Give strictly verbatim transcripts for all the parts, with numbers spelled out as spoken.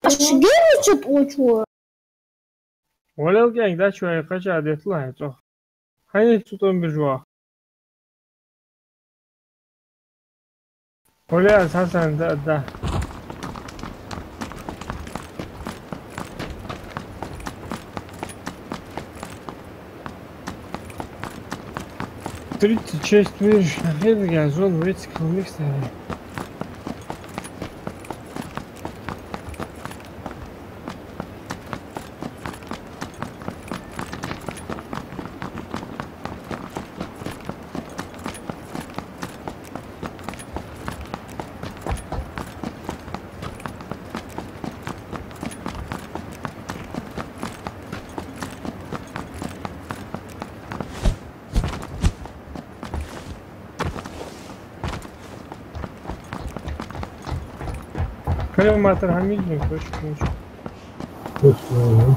Аш генна чу тӀочу. Валел кӀаьнк дач вай кхача детталахь цӀох. Хьайна цу тӀом биржа ваха. Вале, аз Хьасан да, да. Тридцать шесть вирж, хедаган зон вецик хилмик стари. Коллиматор хьамийжниг, точно ничего. Точно, да.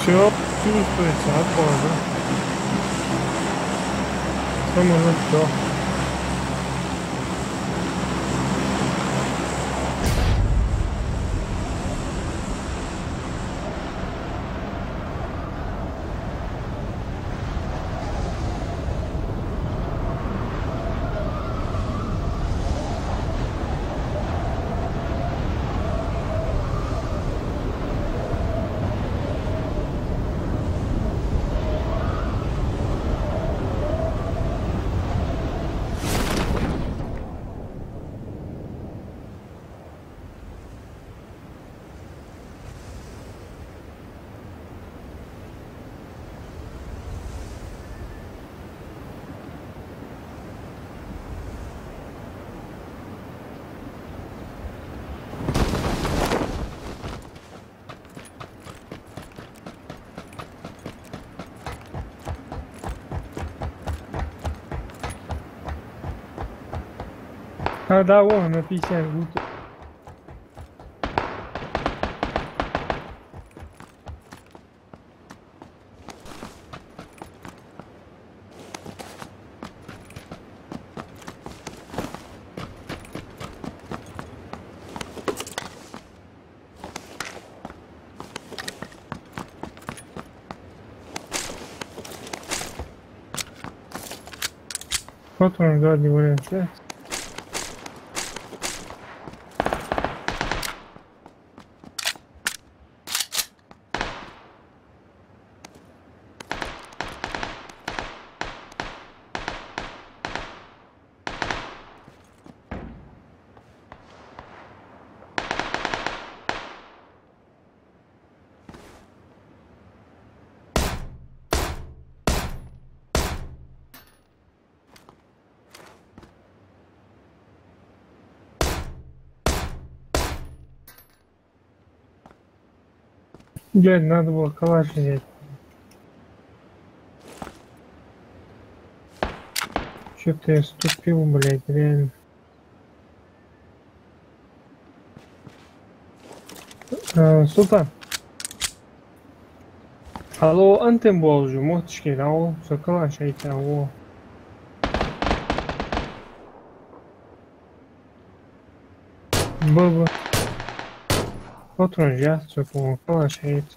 Всё, чувствуется, отбой, да? Самолёт, всё. А, да, вон, на пятьдесят гуд. Патрон, да, не валяется. Блядь, надо было калаш взять. Чё-то я ступил, блядь, реально. Э, Султан. Алло, антенна болжу, мотошкел, алло, со калаш айта, алло. Баба. Патрон я, со, по-моему, калаш айта.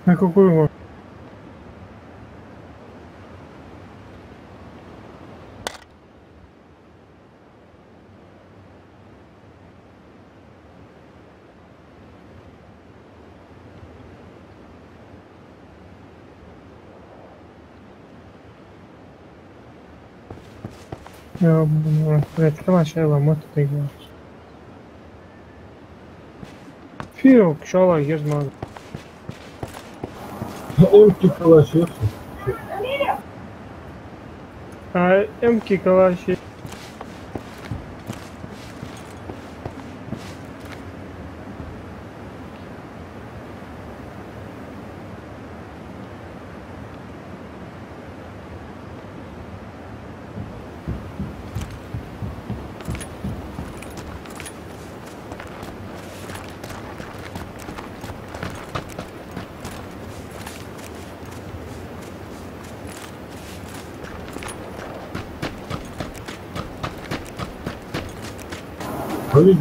На какую? Я, блядь, калаш яла мотт тайгаш. Фирок, шала, ерз мага. Эмки калаш яхаш. А, эмки калаш. Хьали.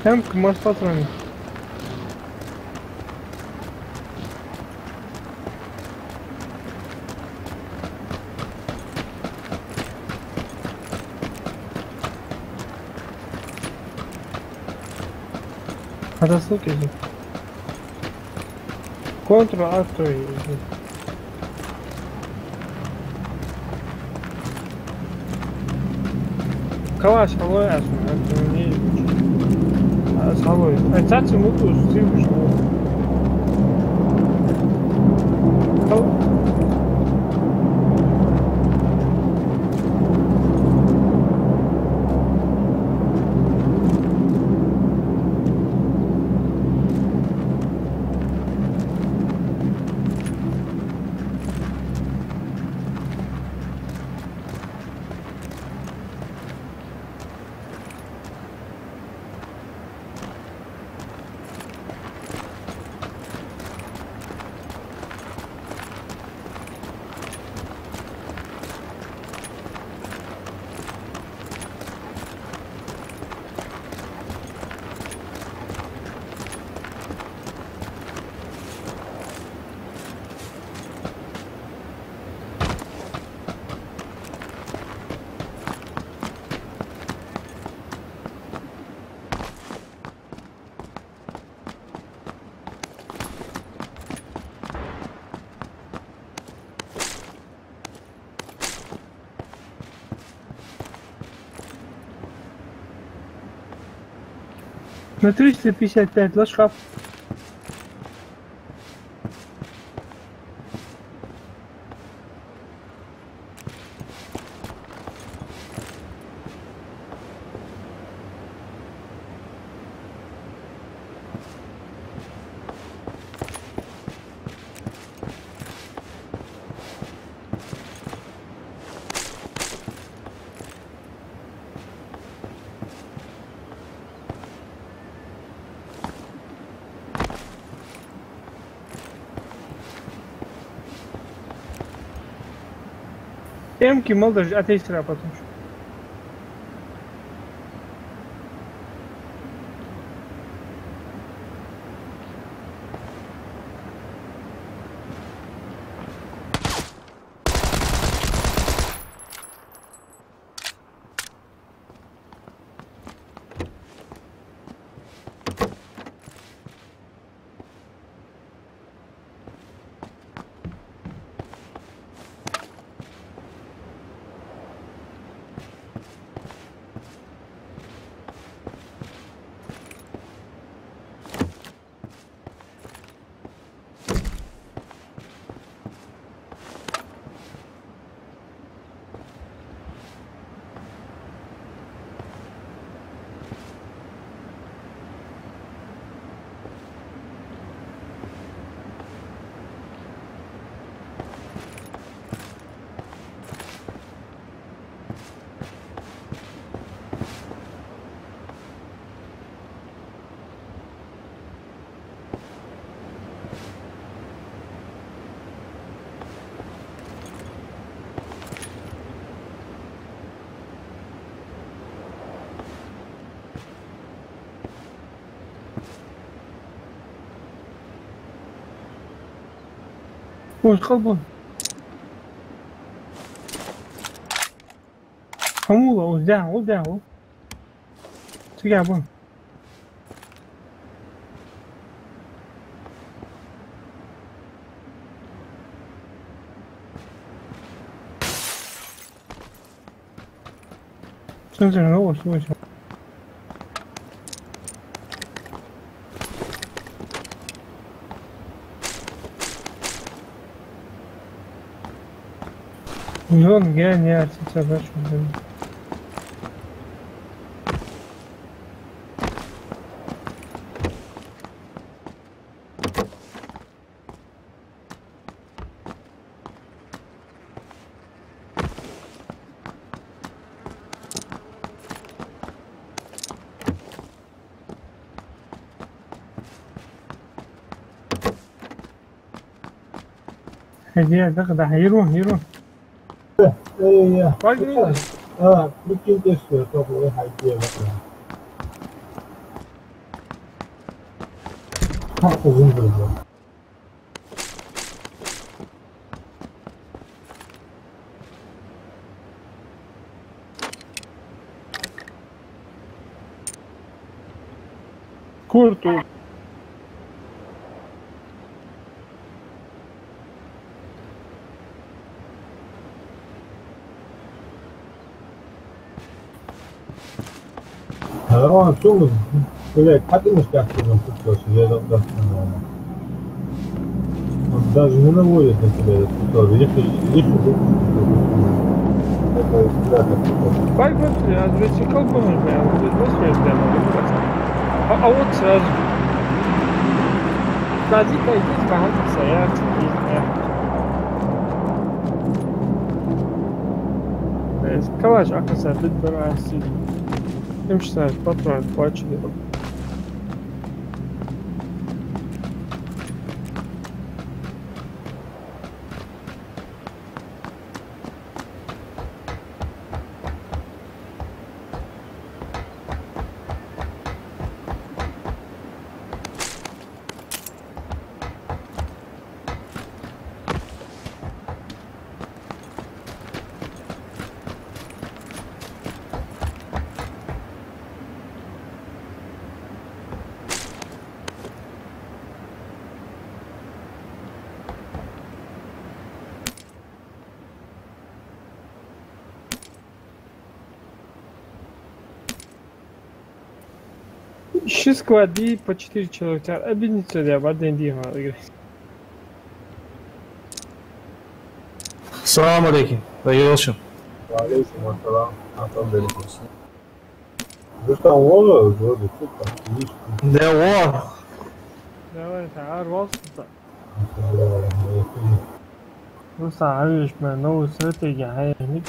Эмки мастатран. Хьада сукъ из. Контр-Альт. Калаш хьалой аз, аз хьалой. Ай, цаца мутус, цигуш. Хал- На триста пятьдесят пять лошкап. Эмки мел дар а тайсара потом. Уж къалба. Хьамула, уж дехьа, уж дехьа, уж. Цига ба. Цунцара новкъа сувача. Зона генерация ца бачу. Хьажа, дакъа дӀа, хьайра, хьайра. Э, э, э. Пойдем. А, прикинь, ты что, как вы хьайра, дакъа. Как ты выбрал? Курту. Раван сумма, блядь, хьатӀа имаш тӀехьа хӀама хургдоацаш, я да, да. Он даже не наводит на тебя этот прицел. Если, если бы это, да, так. Вай, вот, я двести колбанок, я вот здесь вот, я, а, а вот сразу. Сзади пойдите, пожалуйста, я чуть не знаю. Э, калаш, а, касается, тут баран сидит. Им что, патрон, плачу. Ши сквад по четыре человека. Объединиться, да, в один день надо играть. Салам алейкум. Дагелшим. Ва алейкум ассалам. Алхамдулиллах. Рустам, вон, вроде тут там, видишь? Да, вон. Давай, та, ар валс, та. Рустам, хьавеш, ма, новая стратегия, хьаехни.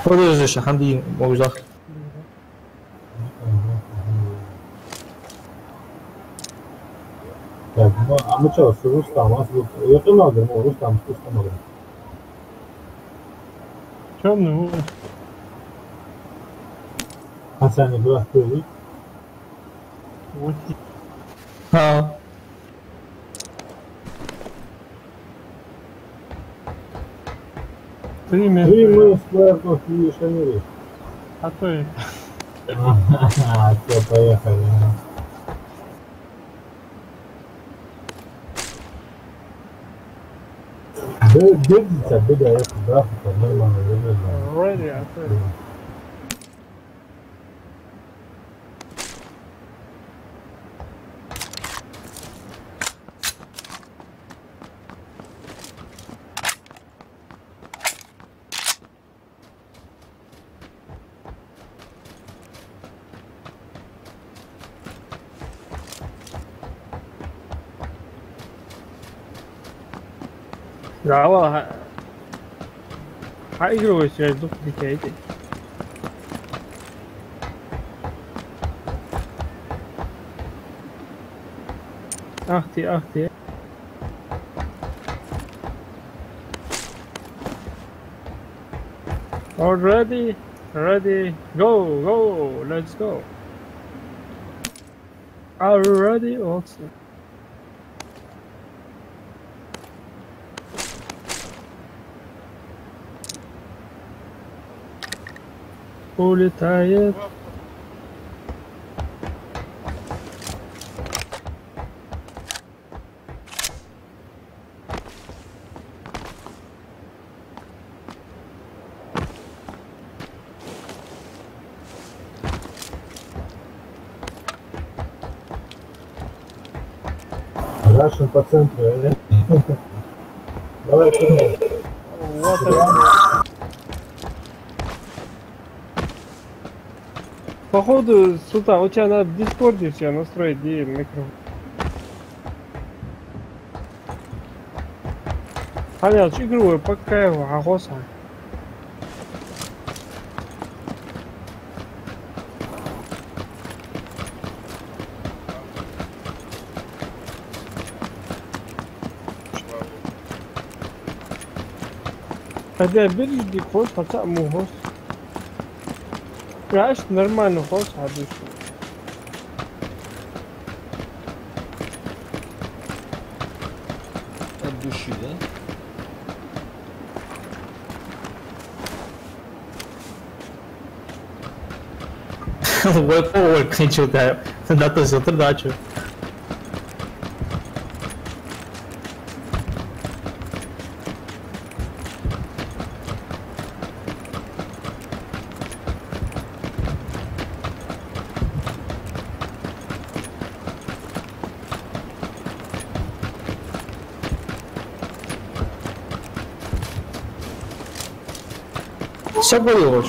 Подожди, ша, хьанди, могу зах. Так, ну, а мы чё, с Рустамом, а с Рус-, я понимаю, да, ну, Рустам, с Рустамом. Чё, ну? Пацаны, брат, ты? Вот. А. Три места. Три места, да, и шамили. А то и. Ага, всё, поехали. Бе-, бегите, бегай, это, да, это нормально, нормально. Ready, а то и. Да, ва, хьа игрывай связь дукха дикайди. Ах ты, ах ты. Already, ready, go, go, let's go. Already also. Улетает. Russian по центру, э? Давай, давай. Вот это. Походу, Султан, у тебя надо в Дискорде у себя настроить, где микрофон. Хьанал игровой по кайфу, хьахосса. Хьада берригаш дика хос, хьа цаӀ мо хос. Аш нормально хос, хьа души. От души, да? Вай, по, вай, кхин чу ка, на то зилтар дачу. Сабур йолаш.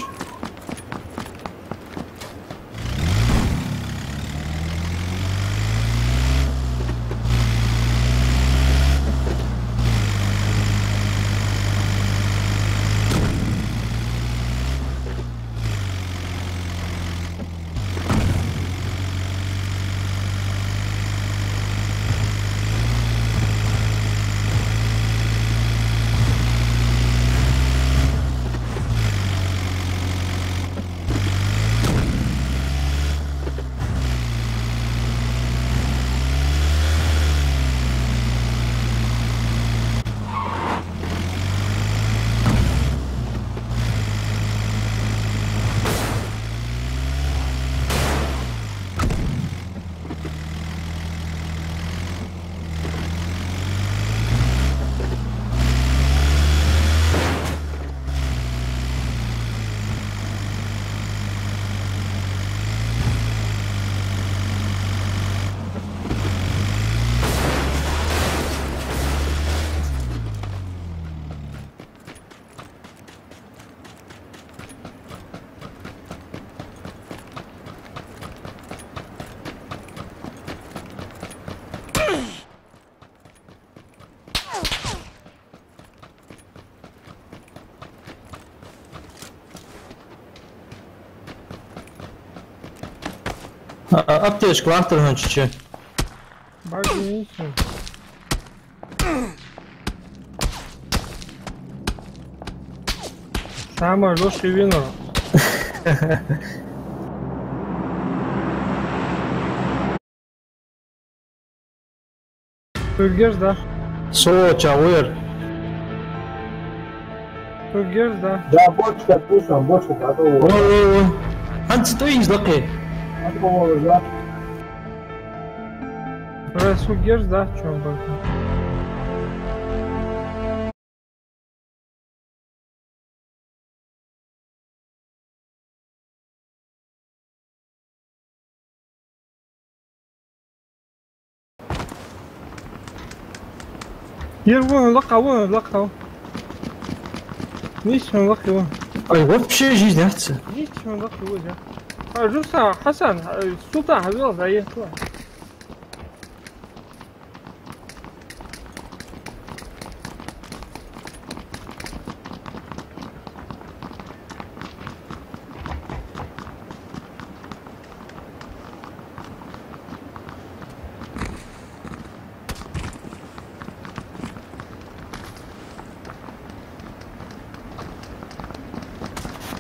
А, аптечка латтар хӀанз чу. Баги ничего. Самое лучшее вино. Цу герз да? Со ча вер. Цу герз да? Да, бочка, слушай, бочка готова. Во, во, во. ХӀанз тӀоинж лакхе. Готова, да. Ре, цу герз да, чё он бакан? Ер вон лакха, вон лакха. Нийсса вон лакха вон. Ай, вообще жизнь яц. Нийсса вон лакха вон, я. А, Жуса, Хасан, э, Султан, хьавел, заехал.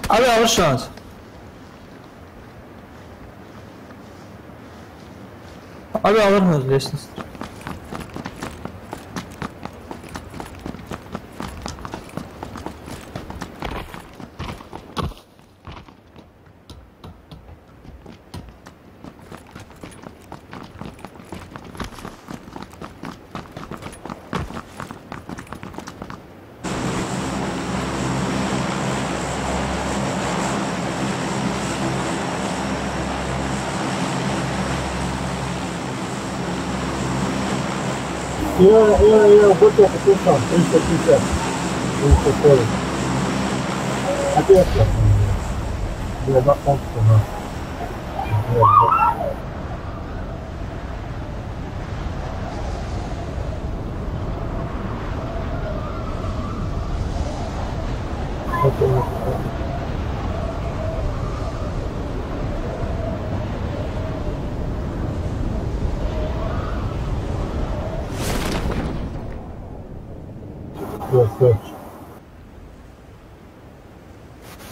Алло, Аршанс. Ара алар хьона лестница. Я, я, я, вот это, слушай, триста пятьдесят. Триста сорок. Опять я. Я на окна.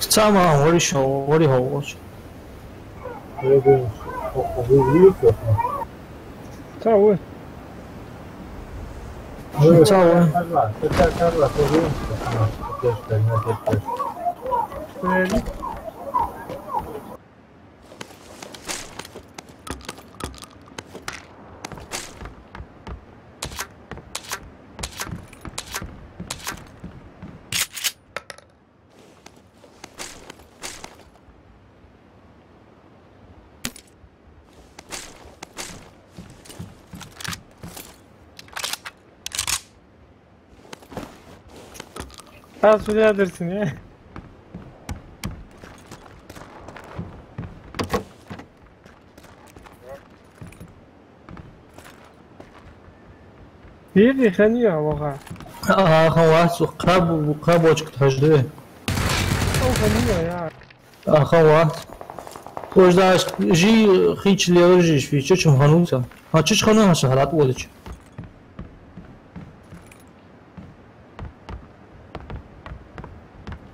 Цхьа ма вари шо, вари хьо волча. Цхьа вай. Цхьа вай. Аз шуна ядарсина, э? Дийри хани я ваха. А, хан вац, кхаб-, кхабочка тхаш ду. О, хани я, я. А, хан вац. Уж даш жи хинч левар жиш фи, чу чум хануца. А, чу чу хана хаса харат водич.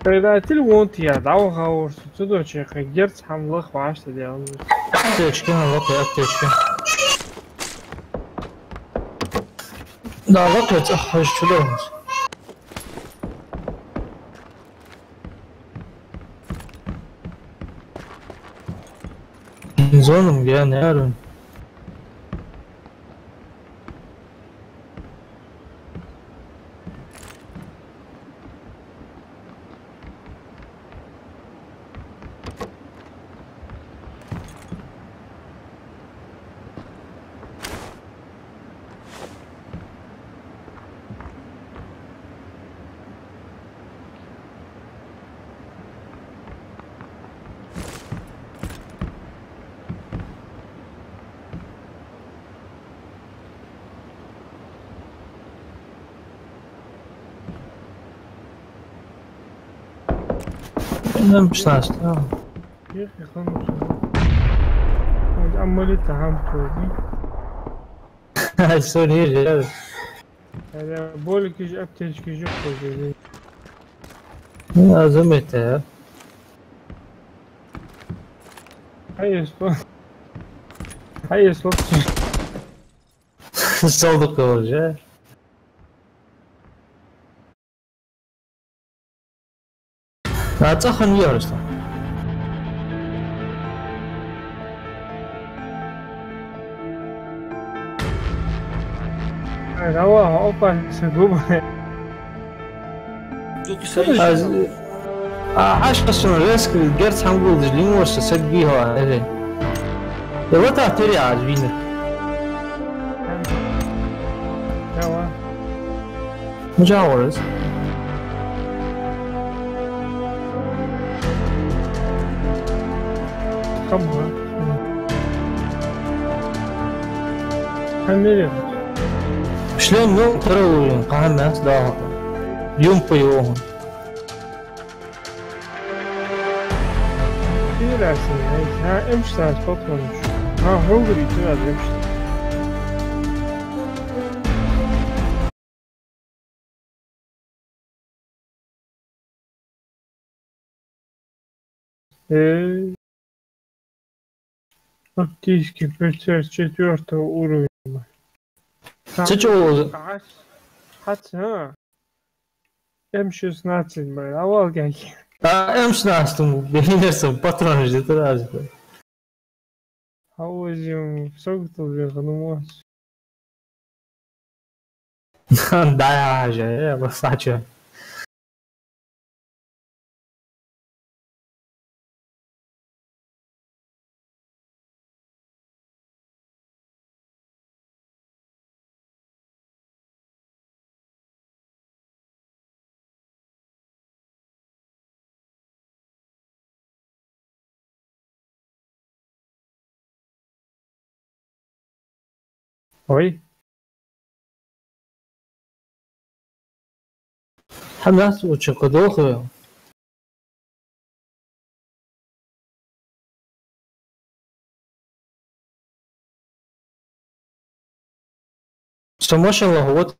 Предатель вон тия, дав хавурсу, цудо чехай герц хьам лах вашта дел. Аптечка, лапа аптечка. Да, лапа цахаш чудо. Зоном я, наверное. Нам шестнадцать, а. Эх, эх, он всё. Вот, а мы ли там тоже? Ай, сори, я. Ара, боликаш, аптечкаш юкъе. Ну, а заметь, а? Хай, что? Хай, что? Салдук уже. А цӀа хиннав, Рустам? Ай, рава, опа, са губа. Аз, а, хьашт хӀанз резко герз хьангулдеш лин ворса саг бийхьа, эре. Е вата тери аз вийнар. Рава. Мужа варас. Хам, ха? Хам мери? Шлем йола тара вуйин, кхаьннас даха. Юмпа йола. Интересно, а, эмш сас патронаш. А, хьогри, чура эмш. Э. Оптический прицел четвёртого уровня. Цу чу хьац, хьац, а? М шестнадцать, бля, а вал кайки. А, М шестнадцать, бинерсом патронаш дитар аз. Хьаозим, согтал бен ханумас. Да, я же, я ласача. Ой. Хьанас учу кадоху. Со машин лоху вот.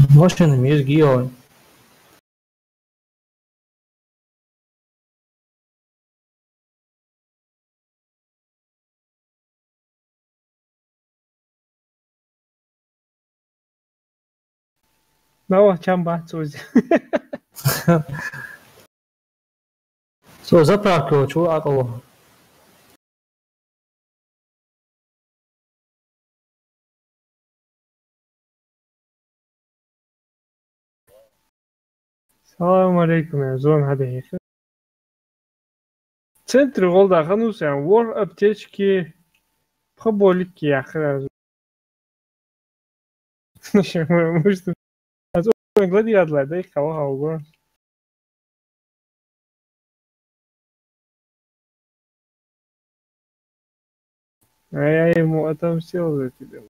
Машина мезги йой. Нава чам бац узи. Со заправка чу акъало. Салам алейкум, я зон хьада хьехи. Центре гӀолла даха нус, я вор аптечки, пха болик яхра. Мышта. Аз гладиатлар дай хава хава гон. А я ему отомстил за тебя.